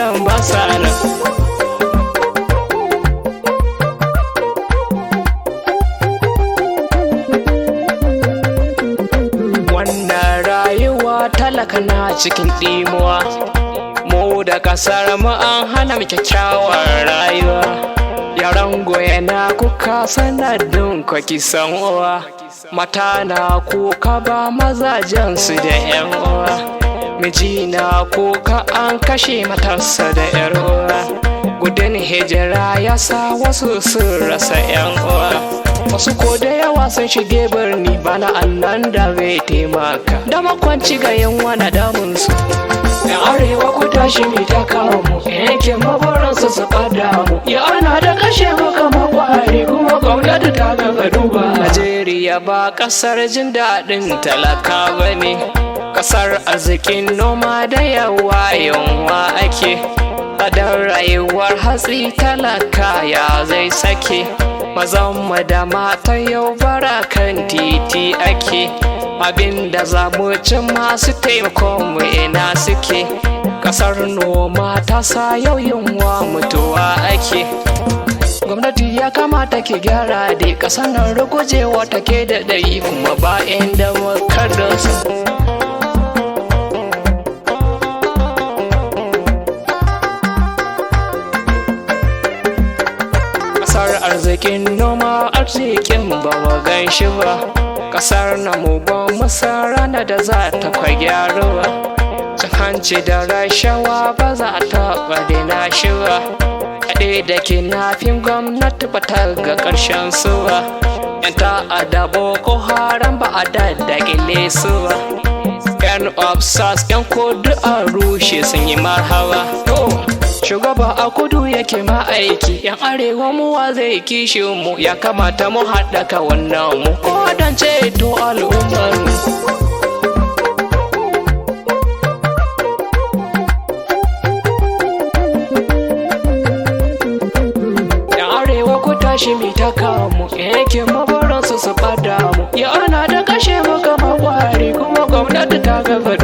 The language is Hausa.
Ba sa nan. Wannan rayuwa talaka na cikin ɗimuwa. Mu da ƙasar mu an hana mu kyakkyawar rayuwa. Yaran goye na kuka sanadin kwaki san uwa. Mata na kuka ba mazajen su da 'yan uwa. Miji na kuka an kashe matarsa da 'yar uwa. Gudun hijira ya sa wasu sun rasa 'yan uwa. Wasu ko da yawa sun shige birni bana annan da bai taimaka. Da makwanci ga yunwa na damunsu. Yan arewa ku tashi mi ta kawo mu, yanke mabaransu su fada mu. Ya ana da kashe maka makwari kuma gwamnati ta gaza duba. Najeriya ba kasar jin daɗin talaka ba ne. Kasar arzikin noma da yawa yunwa ake. Tsadar rayuwar hatsi talaka ya zai sake. Mazan mu da matan yau bara kan titi ake. Abinda za mu ci masu taimakon mu ina suke. Kasar noma ta sa yau yunwa mutuwa ake. Gwamnati ya kamata ki gyara dai kasar nan rugujewa take da ɗari kuma ba inda muka dosa. Kasar arzikin noma arzikin ba mu gan shi ba. Kasar na mu ba mu san rana da za ta kwa gyaruwa. Cin hanci da rashawa ba za a taɓa daina shi ba. Haɗe da kinafin gwamnati ba ta ga ƙarshen su ba. Yan ta'adda Boko Haram ba a daddakile su ba. Yan obsas yan kudu a rushe sun yi marhaba. To, shugaba a kudu yake ma aiki, yan arewa muwa zai kishi mu, ya kamata mu haɗa ka wannan mu ko don ceto al'ummar mu. Yan arewa ku tashi mi ta kawo mu, yankin mabaransu su fada mu. Ya ana da kashe maka makwari kuma gwamnati ta gaza.